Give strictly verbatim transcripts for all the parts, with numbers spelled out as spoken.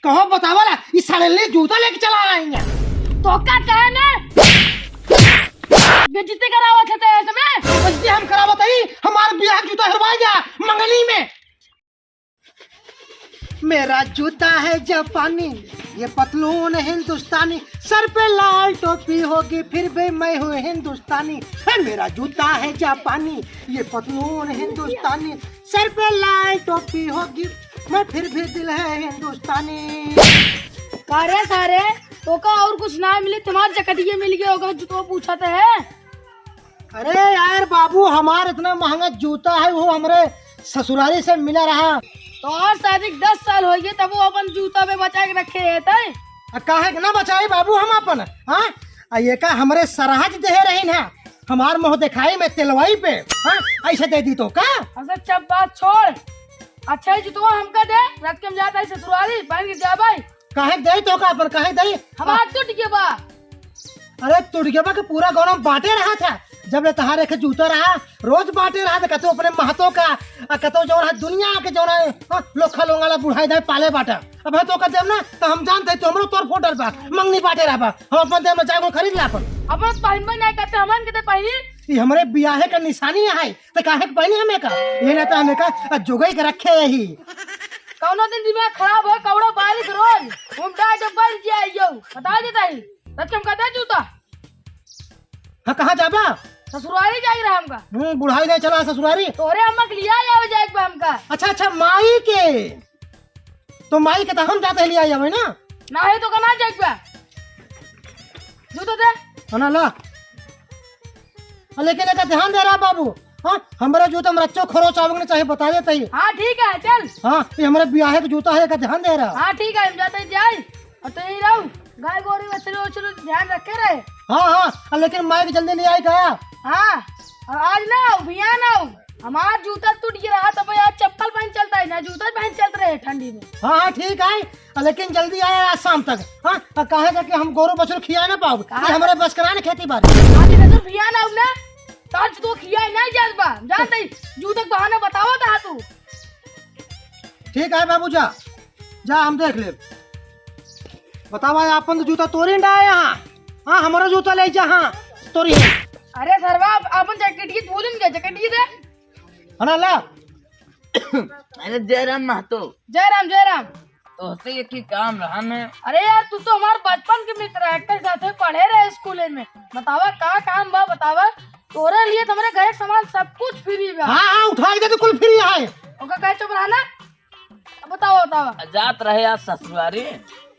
कहो बतावा ला, ई साले ले जूता लेके चला आएंगे। तो का कहे ने? बेइज्जती करावत है तेरे से मैं। बेइज्जती हम करावत हई, हमार बियाह के जूता हरवाई गया मंगनी में। मेरा जूता है जापानी, ये पतलून हिंदुस्तानी, सर पे लाल टोपी होगी फिर भी मैं हूँ हिंदुस्तानी। हे, मेरा जूता है जापानी, ये पतलून हिंदुस्तानी, सर पे लाल टोपी होगी, मैं फिर भी दिल है हिंदुस्तानी। का रे सारे, ओका और कुछ ना मिली, तुम्हार जकटिये मिल गए, ओका जो तो पूछा तो है। अरे यार बाबू, हमार इतना महंगा जूता है, वो हमरे ससुरारी से मिला रहा। तो और शादी के दस साल हो गए, तब वो अपन जूता पे बचा के रखे है तय। आ, काहे के ना बचाई बाबू हम अपन, हाँ? आ, ये का हमरे सरहज देहे रही ना, हमार मुँह दिखाई में तेलवाई पे, हाँ? ऐसे दे दी तो का? अच्छा, चुप, बात छोड़। अच्छा, ये जूतवा हमका दे, रात के हम जात हई ससुरारी, पहन के जाबै। काहे दे तो का अपन, काहे दे? हमार टूट गया बा। अरे, टूट गया बा के पूरा गाँव में बांटे रहा था। जब ले तहार एक जूता रहा, रोज बांटे रहा था, कतो अपने महतो का, आ कतो जो रहा दुनिया के जो रहा, हाँ, लोखा लोंगाला बुढ़ाई दे पाले बाटा। अब है तो का देम ना, तो हम जानते तो हमरो तोर फोटल बा, मंगनी बांटे रहा बा। हम अपन देम ना, जाए खरीद ला अपन। अपन पहनबे नहीं करते, हमन के दे पहनी। ई हमरे बियाहे का निशानी है, तो काहे के पहनी हमें का? ये ना तो हमें का, आ, जोगई के रखे ही। कौनो दिन दिमाग खराब हो, कौनो बारिश रोज, हम डाय जब बन जाइयो, बता देता ही। रख के हमका दे जूता। हाँ, कहाँ जाबा? ससुरारी जाई रहा हमका। हम्म, बुढ़ाई नहीं चला ससुरारी। तोरे अम्मा के लिया आवे जाए बा हमका। अच्छा, अच्छा, माई के। तो माई के तो हम जाते लिया आवे ना। ना है तो कना जाए बा। जूता दे। हाँ ना, ला। हाँ, लेकिन एका ध्यान दे रहा बाबू। हाँ, हमरे जूता में रच्चो खरोच आवे के नहीं चाहिए, बता देता ही। हाँ, ठीक है, चल। हाँ, ये हमरे बियाहे के जूता है, एका ध्यान दे रहा। हाँ, ठीक है, हम जाते ही जाए। और तो यही रहू, गाय गोरू बछरू उछरू ध्यान रखे रहे। हाँ, हाँ, लेकिन माई के जल्दी ले आई का? हाँ, और आज ना आओ, बिहान आओ। हमार जूता टूट गया रहा, तब आज चप्पल पहन चलता है, ना जूता पहन चलते रहे ठंडी में। हाँ, हाँ, ठीक है, लेकिन जल्दी आया आज शाम तक। हाँ, और कहे जा कि हम गोरू बछरू खिया ना पाओ, कहाँ? ये हमरे बस करा ना खेती बाड़ी। आज इधर से बिहान आओ ना, तो आज तो खिया ही नहीं जात बा, जानते ही, जूता के बहाना बतावा कहाँ तू। ठीक है बाबू, जा, जा, हम देख लेब। बतावा, आपन तो जूता तोरी ना है यहाँ। हाँ, हमारा जूता ले जा, हाँ, तोरी है। अरे सरवा, आपन जैकेट की धो दिन के, जैकेट की दे। है ना, ला। अरे जय राम महतो। जय राम, जय राम। तोहसे एक ही काम रहा न। अरे यार, तू तो हमार बचपन के मित्र है, एक साथे पढ़े रहे स्कूल में। बतावा, का काम बा, बतावा। तोरे लिए तो हमरे घर के सामान सब कुछ फ्री बा। हाँ, हाँ, उठा के दे, तो कुल फ्री है। ओका कहे चुप रहा ना। अब बताओ, बताओ। जात रहे आज ससुरारी,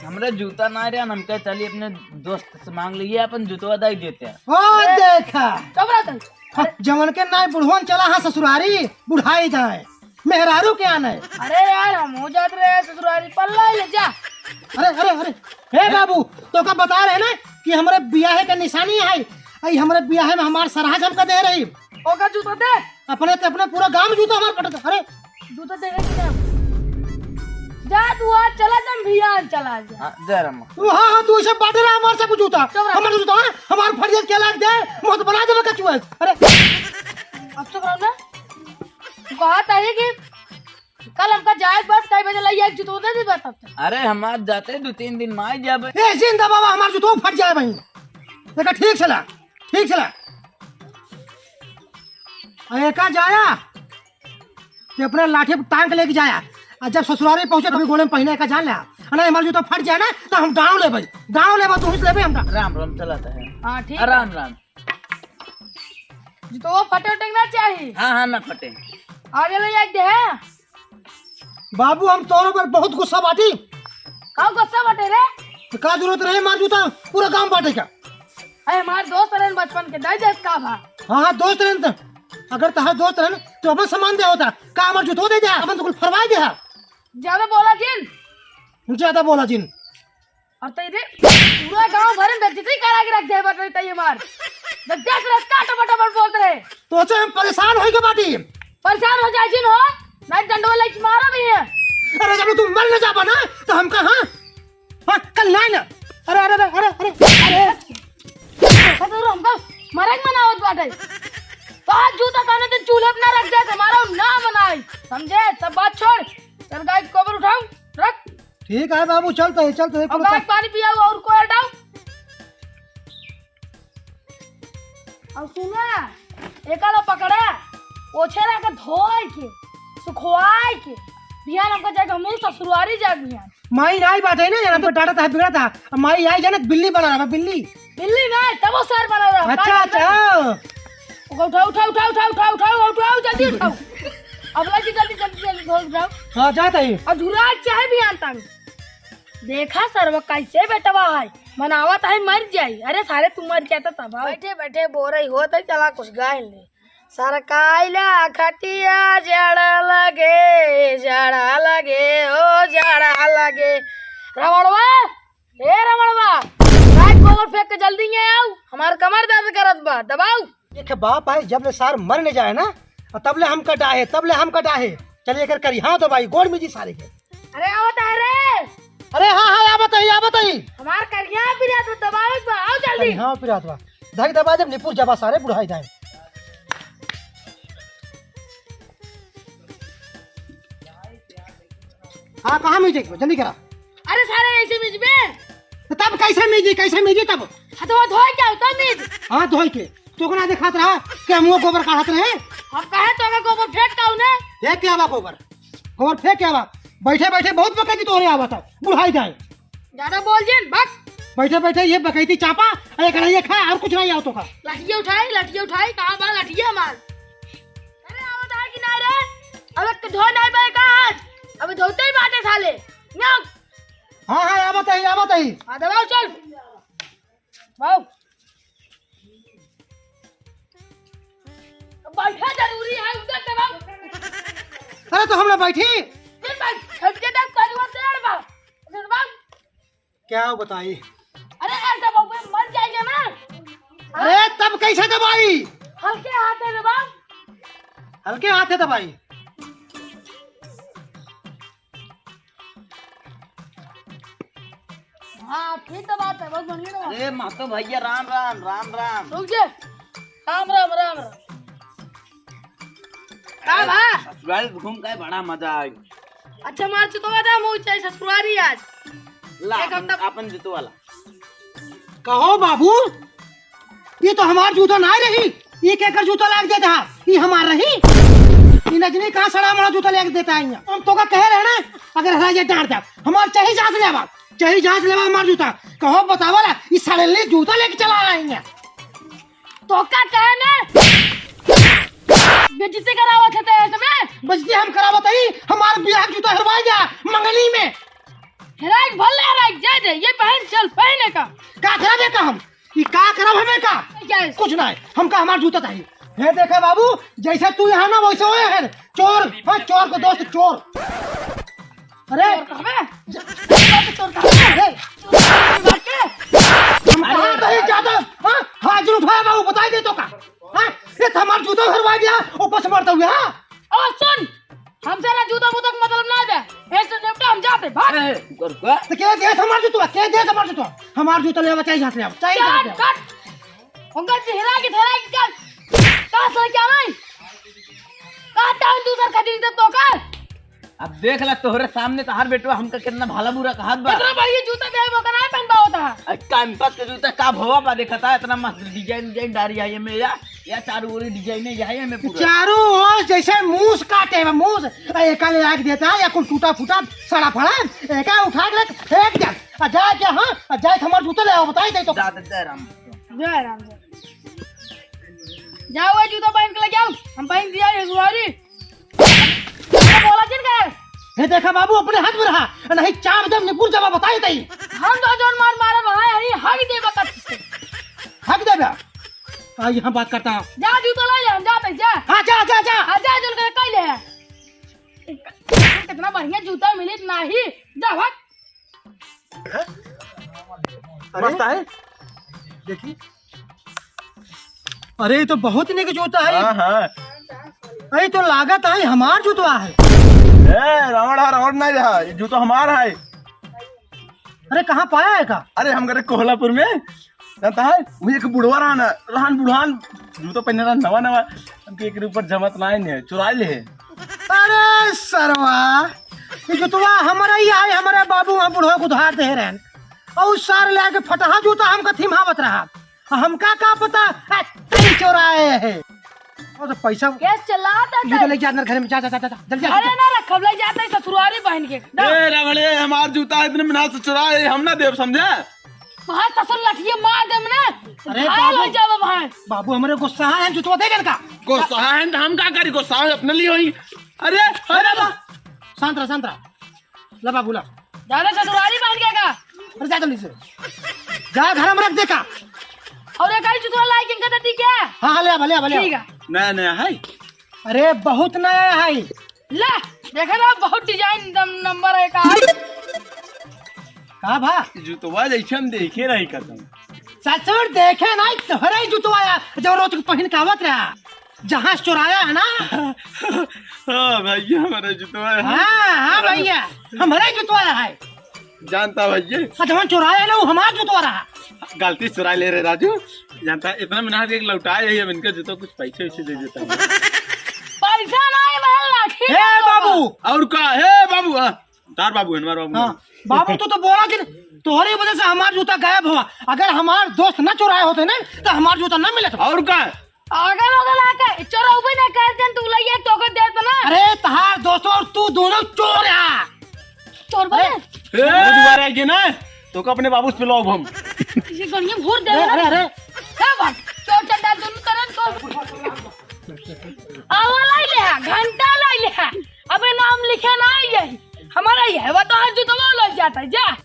हमरे जूता ना रहे, हम कहे चलिए अपने दोस्त से मांग लिए, अपन जूतवा दे देते हैं। ओ अरे, देखा। चुप रहा तू। हाँ, जवन के नाई बुढ़वन चला हाँ ससुरारी, बुढ़ाई जाए, मेहरारू के आने। अरे यार, हम हो जात रहे हैं ससुरारी, पल्ला ले जा। अरे, अरे, अरे, हे बाबू, तो का बता रहे ना कि हमरे बियाहे का निशानी है, आई हमरे बियाहे में हमार सरहज हमका दे रही। ओका जूता दे। अपने ते अपने पूरा गांव जूता हमार पटत। अरे जूता दे के जा। जा तू आज चला जा, बिहान चला जा। हाँ, जय राम। तू हाँ, हाँ, तू इसे बाटे रहा हमार सब जूता। चुप रह। हमार जूता, हाँ? हमार फरियत के लाग दे, मौत बना देवे कचुआ। अरे अब चुप रहो ना। तू कहा था ये कि कल हमका जाए बस कई बजे लइया एक जूता दे दी बस तब तक। अरे हमार जाते दो तीन दिन में आ जाबे। ए जिंदा बाबा, हमार जूता फट जाए भाई। देखा ठीक चला। ठीक चला। आ एका जाया, ते अपने लाठी टांग के लेके जाया। आ जब ससुरारी पहुंचे, तभी गोड़े में पहिने एका जान ले। आ नहीं, हमार जूता फट जाए ना, तो हम डांव लेबे। डांव लेबे, तू ही लेबे हम डांव। राम राम चलत है। हाँ, ठीक आ, है। राम राम। जूतवा फटे उटे ना चाही। हाँ, हाँ, ना फटे। आगे ले जाके दे है। बाबू, हम तोरो पर बहुत गुस्सा बाटी। का गुस्सा बाटे रे? तो का जरूरत रहे मार जूता पूरा गांव बांटे का? अरे, हमार दोस्त रहन बचपन के, दे दे का भा? हाँ, हाँ, दोस्त रहन तो। अगर तहार दोस्त रहन, तो अपन सामान दे होता। का हमार जूतो दे दे, अपन तो कुल फरवाई दे हा। ज्यादा बोला जिन। ज्यादा बोला जिन। और तई रे, पूरा गांव भर में बेइज्जती करा के रख दे, बट तई हमार। जब देख रहे, का टपा टपा बोलत रहे। तो से हम परेशान होई के बाटी। परेशान हो जाए जिन हो, नहीं डंडवा लेके मारा भी है। अरे जब तू मर न जाबा ना, तो हम कहाँ? हाँ, कल ना ना। अरे, अरे, अरे, अरे, अरे, अरे। अरे, हमका मरे के मनावत बाटे। तो आज जूता ताने दिन चूल्हे पे ना रख जाए, हमारा ना मनाई। समझे? सब बात छोड़। चल गाय के गोबर उठाओ, रख। ठीक है बाबू, चलते हैं, चलते हैं, अब कुल गाय का- पानी पियाऊ और कोई हटाऊ। अब सुना, एका ला पकड़ा, ओछे रह के धोए के, सुखवाए के, बिहान हमका जाके हमहू ससुरारी जाए बिहान। माई नाई बाटे ना, यहाँ पे डांटा था, बिगड़ा था। अब माई आई जाने बिल्ली बना रहा, बिल्ली। बिल्ली ना, तब वो सर बना रहा। अच्छा, अच्छा। उठाओ, उठाओ, उठाओ, जल्दी उठाओ। अब लगी, जल्दी, जल्दी, जल्दी, उठाओ, उठाओ। हाँ, जाता ही। अब झुरा चाहे भी आनता हूँ। देखा सरवा कैसे बेटवा है, मनावत है मर जाई। अरे सारे तू मर जाता तब आओ। बैठे, बैठे बोरई होत है, चला कुछ गाय ले। सरकाइला खटिया जड़ा लगे, जड़ा लगे, ओ जड़ा लगे। रमणवा, ए रमणवा, रात गोबर फेंक के जल्दी ये आओ, हमार कमर दर्द करत बा, दबाऊ। एक बाप है, जब ले सार मर न जाए ना, और तब ले हमका डाहे, तब ले हमका डाहे। चलिए एकर करी, हाँ दबाई, गोड़ में जी सारे के। अरे आवत है रे। अरे हाँ, हाँ, आवत है, आवत है। हमार करिया पिरात बा, दबावे के बा, आओ जल्दी। करिया पिरात बा। धक दबा जब निपुर जबा सारे बुढ़ाई जाए। हाँ, कहाँ मीजे के बा? जल्दी करा। अरे सारे ऐसे मीजबे। तो तब कैसे मीजी, कैसे मीजी तब? हथवा धोए के आओ, तब मीज। हाँ, धोए के। तो ओकरा देखात रहा कि हम वो गोबर काढ़त रहे। हम कहे तो हमें गोबर फेंक का उन्हें? फेंक के आवा गोबर। गोबर फेंक के आवा। बैठे बैठे बहुत बकैती तोहरे आवत है। बुढ़ाई जाए। ज्यादा बोल जिन, बक। बैठे बैठे ये बकैती चापा, अरे कढ़ाई खा और कुछ नहीं आओ तो का। लठिया उठाई, लठिया उठाई, कहाँ बा लठिया हमार? अरे आवत है कि नहीं रे? अब एक धो नहीं बा का आज? अबे धोते ही बाटे साले। ना। हाँ, हाँ, आवत है, आवत है। हाँ, दबाओ चल। बाऊ। बैठा जरूरी है, उधर से बाऊ। अरे तो हम ना बैठी। फिर बैठ, छटके तक कलुआ से लड़ बाऊ। उधर बाऊ। क्या बताई? अरे यार, जब बाऊ मर जाएगा ना। अरे तब कैसे दबाई? हल्के हाथ है बाऊ। हल्के हाथ है दबाई। हाँ, ठीक तो बात है, बहुत बढ़िया बात। अरे महतो भैया, राम राम, राम राम। रुक जे। राम राम, राम राम। का बा? ससुराल घूम के बड़ा मजा आई। अच्छा, मार चुतवा दा, मुँह चाहे ससुरारी आज। ला, एक अपन, हफ्ता अपन जूतो वाला। कहो बाबू, ये तो हमार जूता ना रही, ये केकर जूता लाग देता है, ये हमार रही। ये नजनी कहाँ सड़ा मड़ा जूता लेके देता है यहाँ? हम तो का कहे रहे ना, अगर हरा ये डांट दे, हमार चाहे जांच लेवा, चाहे जांच लेवा हमार जूता। कहो बतावा ला, ये सड़ेली जूता लेके चला रहा है यहाँ। तो का कहे ना, बेइज्जती करावत है तेरे से बे? बेइज्जती हम करावत हई, हमार बियाह के जूता हरवाई जा मंगनी में। हेराई भले हेराई, जा दे, ये पहन चल, पहने का। का खराबे का हम? ई का करब हमें का? क्या है? कुछ ना है, हमका हमार जूता चाहिए। हे देखा बाबू, जैसे तू यहाँ ना वैसे होए हैं। चोर, हाँ, चोर को दोस्त चोर। अरे, चोर कहबे? चोर कहबे? अरे, चोर कहबे? हम कहाँ कहीं ज्यादा, हाँ, हाजिर उठाया बाबू, बताई दे तो का? हाँ, ये तो हमार जूता हरवा दिया, ऊपर से मरता हुआ, हाँ? ओ सुन, हमसे ना जूता मूता के मतलब ना दे। ऐसे निपटा हम जाते, भाग। अरे, रुको, रुको। तो के दे हमार जूता, के दे हमार जूता? हमार जूता लेवा चाहे जाते, चाहे चल, जाते। कट। उनका चेहरा की धरा की कर। का सर क्या नहीं? का टाउन दूसर खरीद दे तो का? अब देख ला, तोहरे सामने तोहार बेटवा हमका कितना भला बुरा कहत बा। इतना बढ़िया जूता दे, वो का ना पहन पावत है। अरे, कैंपस के जूता का भवा बा, देखता है, इतना मस्त डिजाइन, डिजाइन डारी है ये में या, या चारों ओर डिजाइन है, यही है में पूरा। चारों ओर जैसे मूस काटे बा, मूस। आ, एका ले आके देता है, या कुल टूटा फूटा, सड़ा फड़ा, एका उठा के फेंक दे। आ, जाए क्या, हाँ? आ, जाए हमार जूता ले आओ, बताई दे तो। जा, दे, दे, राम। जय राम, जय। जाओ, वो जूता पहन के लेके आओ, हम पहन दिया ये सुआरी। अरे बोला जिन का? हे देखा बाबू, अपने हाथ में रहा, नहीं चाप जब निपुर जब बताई तई। हम तो जोन मार मारा वहाँ यही हग दे बकत से। हग दे बे। आ, यहाँ बात करता हूँ। जा जूता ला ले, हम जाते हैं, जा। हाँ, जा, जा, जा। हाँ, जा, जोन करे कई ले। कितना बढ़िया जूता मिले, इतना ही। जा, भाग। अरे, मस्त है। देखी। अरे, ये तो बहुत निक जूता है। हाँ, हाँ। अरे, तो लागत है हमार जूता है। ए, रावण है, रावण नहीं रहा, ये जूता हमार है। अरे, कहाँ पाया है का? अरे, हम गए कोहलापुर में, जानता है, वही एक बुढ़वा रहा ना, रहन बुढ़ान, जूता पहने रहा नवा नवा, हमके एक ऊपर जमत ना है, चुराई ले। अरे सरवा, ये जुतवा हमारा ही है, हमारे बाबू हम बुढ़वा को उधार दे रहे हैं। और सार ले आके फटहा जूता हमका थिमावत रहा। हमका का पता, आ, तू चोराए है। और तो पैसा केस चलाता जूता था। ले जा अंदर घर में, जा, जा, जा, जा, जल्दी जा, अरे जा। ना रखब, ले जाता है ससुरारी बहन के। ए, रावण, ए, हमार जूता इतने मिनट से चुराए, हम ना देब, समझे? वहाँ ससुर लठिए मार देम ना, अरे घायल हो बाबू। जावे भाई। बाबू, हमरे गुस्सा है, जुतवा दे देन का। गुस्सा है, तो हम का करी, गुस्सा है, अपने लिए होई। अरे, अरे अरे बा-, शांत रहा, शांत रहा। ला बाबू, ला। ज्यादा ससुरारी बन गया का? अरे जा जल्दी से। जा घर में रख दे का। और एक आई जुतवा लाई किनका दती क्या? हाँ, हाँ, ले आ, ले आ, ले आ। ठीक है। नया, नया है। अरे बहुत नया है। ले, देखे ना, बहुत डिजाइन दम नंबर है का। का भा? जुतवा जैसे हम देखे रही कसम। ससुर देखे नहीं, तोहरे ही जुतवा है, जो रोज के पहिन के आवत रहा। जहाँ से चुराया है ना। हाँ भैया, हमारा जुतवा है। हाँ, हाँ भैया, हमारा ही जुतवा है। जानता भैया। हाँ, जवन चुराया ना, वो हमारा जुतवा रहा। गलती से चुरा ले रहे राजू। जानता, इतना मेहनत के लौटाए है, अब इनका जुतवा कुछ पैसे वैसे दे देता हूँ। पैसा नहीं, मैं लाठी ए मारूंगा। बाबू। और का? हे बाबू, हाँ। तार बाबू है, हमार बाबू हाँ, नहीं। बाबू, तू तो बोला कि तोहरे वजह से हमार जूता गायब हुआ। अगर हमार दोस्त ना चुराए होते ना, तो हमार जूता ना मिलत। और का? अगर अगर आके चोरौबे ना कर देन, तू लइया तो कर देत ना। अरे, तहार दोस्त और तू दोनों चोर है। चोर बने? अरे, ए, वो दोबारा आएगी ना, तो को अपने बाबू से पिलाओ हम। इसे गनिया भोर दे अरे, ना। अरे, अरे। क्या बात? चोर चंडाल दोनों तरह को। आवा लाई ले, घंटा लाई ले। अबे नाम लिखे ना यही। हमारा ये है, वो तो हर जुतवा लग जाता है, जा।